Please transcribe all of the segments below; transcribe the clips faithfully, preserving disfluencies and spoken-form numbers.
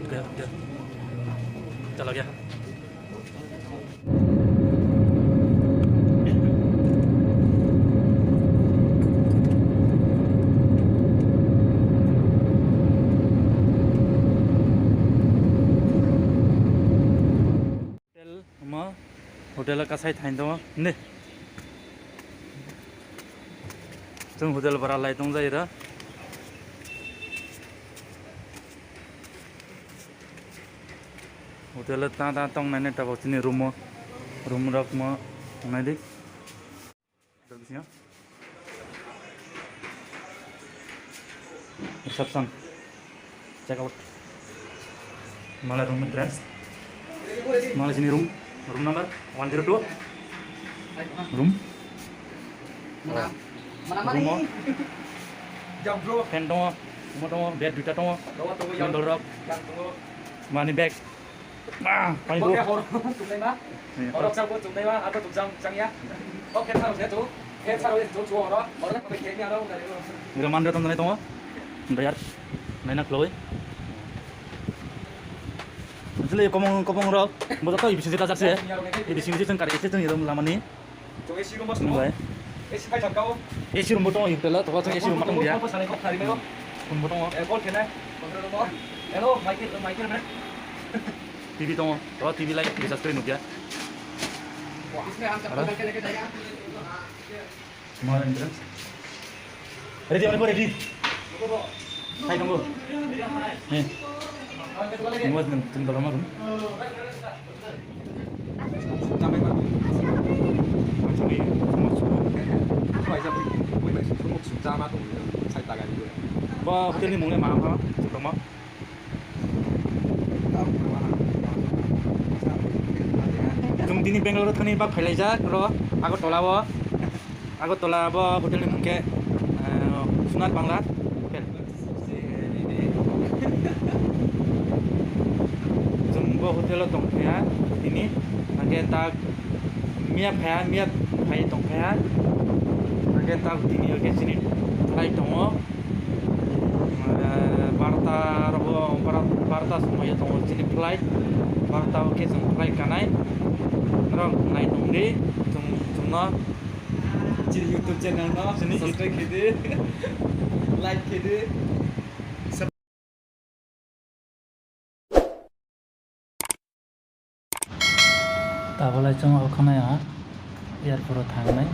Gaya, gaya. Chala gaya. Hotel, omo hotel o kasai thain tongo, ne? Chwng hotel bara lai tong jai ra. Hotel o ta ta tong nai ne tabok chini room o, room rok mo nai di. Reception. Check out. Mala room entrance. Mala sini room. Room number one zero two. Room. Mana? Mana? Room o. Fan tongo. Room tongo. Bed duita tongo. Window rok. Money bag. Ah, paling buruk. Oke, hor, chungnai ma. Iya. Hor, chang, chungnai ma, apa chang, chang ya. Oke, taruh saya tuh. Oke, taruh itu tuh, hor, hor, pakai kayaknya ada, udah, udah. Gila mandra tong nai tongo. Bayar. Nai nak loi. Jeli komong, komong rok. Bodo to ibisi jeta jarse. Ibisi, ibisi tong kari, ibisi tong irom lamani. Chwng A C room bo tongo. Nungbai. A C phai thangkao. A C room bo tongo, hotel o, tokla chwng A C room ma tong dia. Phone bo salai kok khari mayo. Phone bo tongo. Eh, call khenai. Hello, Michael, Michael, man. T V tongo. To T V lai, recharge kari nukya. Ara. Small entrance. Ready, ready, ready. Hai, tunggu. Nih. Tunggu, tunggu, tunggu, tunggu. Bo hotel ni mung le ma ma? Chwng tini Bangalore thani ba phailaijak ro Agartala o. Agartala bo hotel ni mung khe, eh, Sunar Bangla Hotel. Chwng bo hotel o tong phaiya tini, hwnkhe tak miya phaiya, miya phai tong phaiya, hwnkhe tak tini hwnkhe chini flight tongo, eh, barta rogo, bar-, barta somoi tongo chini flight, barta o khe chwng flight kanai, norok nai tong di, chwng, chwngno. Chini YouTube channel no chini subscribe khe di, like khe di. Tabuk lai chwng o khwnai o airport o thangnai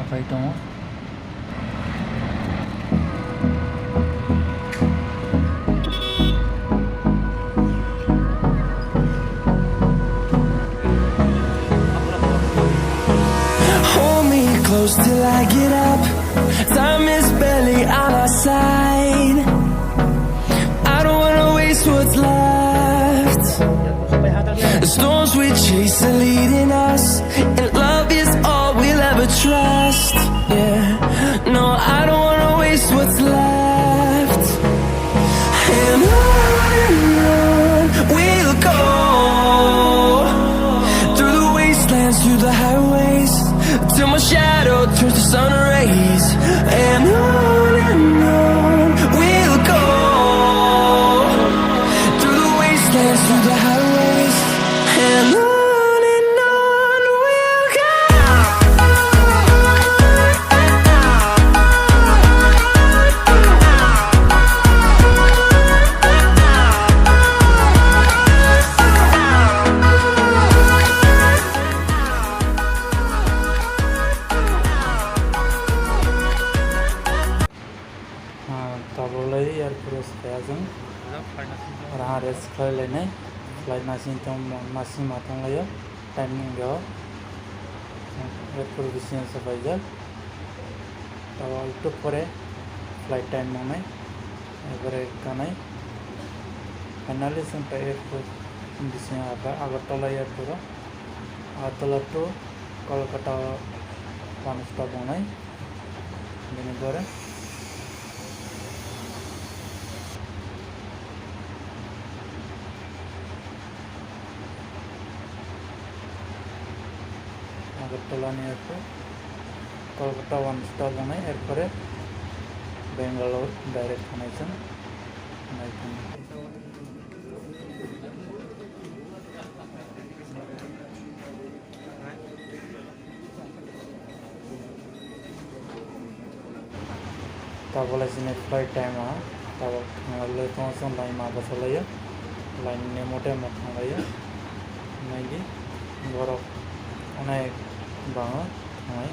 aphai tongo. Hold me close till I get up. Time is barely on our side. I don't wanna waste what's left. The storms we chase are leading us, and love is all we'll ever trust. Yeah, no, I don't wanna waste what's left. And on and on we'll go, through the wastelands, through the highways, till my shadow turns to sun rays. And on and on we'll go, through the wastelands, through the highways, and on and on we'll go. Ah, tabuk lai airport o sokha chwng. Raha rest khlai lainai. Flight nasing tong, nasing ma tong laio. Time nung rw. Airport bisingo sokhaijak. Tabuk ektu pore flight time wngnai. Ekbare kanai. Finally chwng ta airport bisingo habra Agartala airport o. Agartala to Kolkata o one stop wngnai. Bini pore Agartala ni airport, Kolkata one stop wngnai, erpore Bangalore direct thangnai chwng. Nai thang. Tabole chini flight time ah, tabok thanglailai tongo chwng line ma bwchalaiyo, line ni mote ma thanglaio, naidi borok onek bango thanglai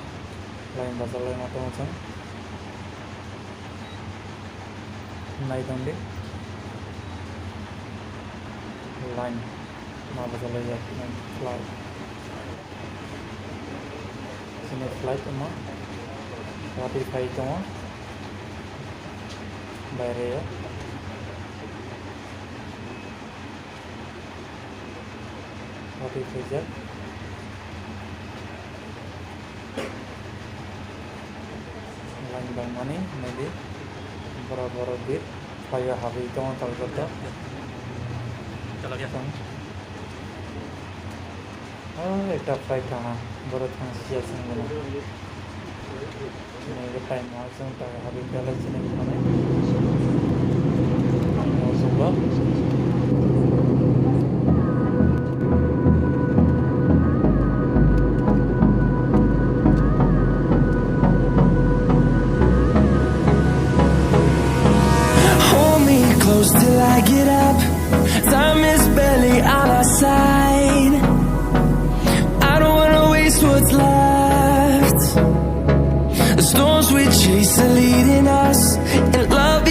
line bwchalai ma tongo chwng, naitongdi line ma bwchalai jak flight. Chini flight omo watwi phai tongo, baire o watwi phaijak. Line bangmani nadi bora bora bir phaio habwi tongo tal joto. Chalo gya. Tong. Oh, ekta flight thang ha, borok thang si ya sing bono. Naigo time o chwng ta habwi belai chini mane. Ang mo chwng bo. Hold me close till I get up. Time is barely on our side. I don't wanna waste what's left. The storms we chase are leading us, and love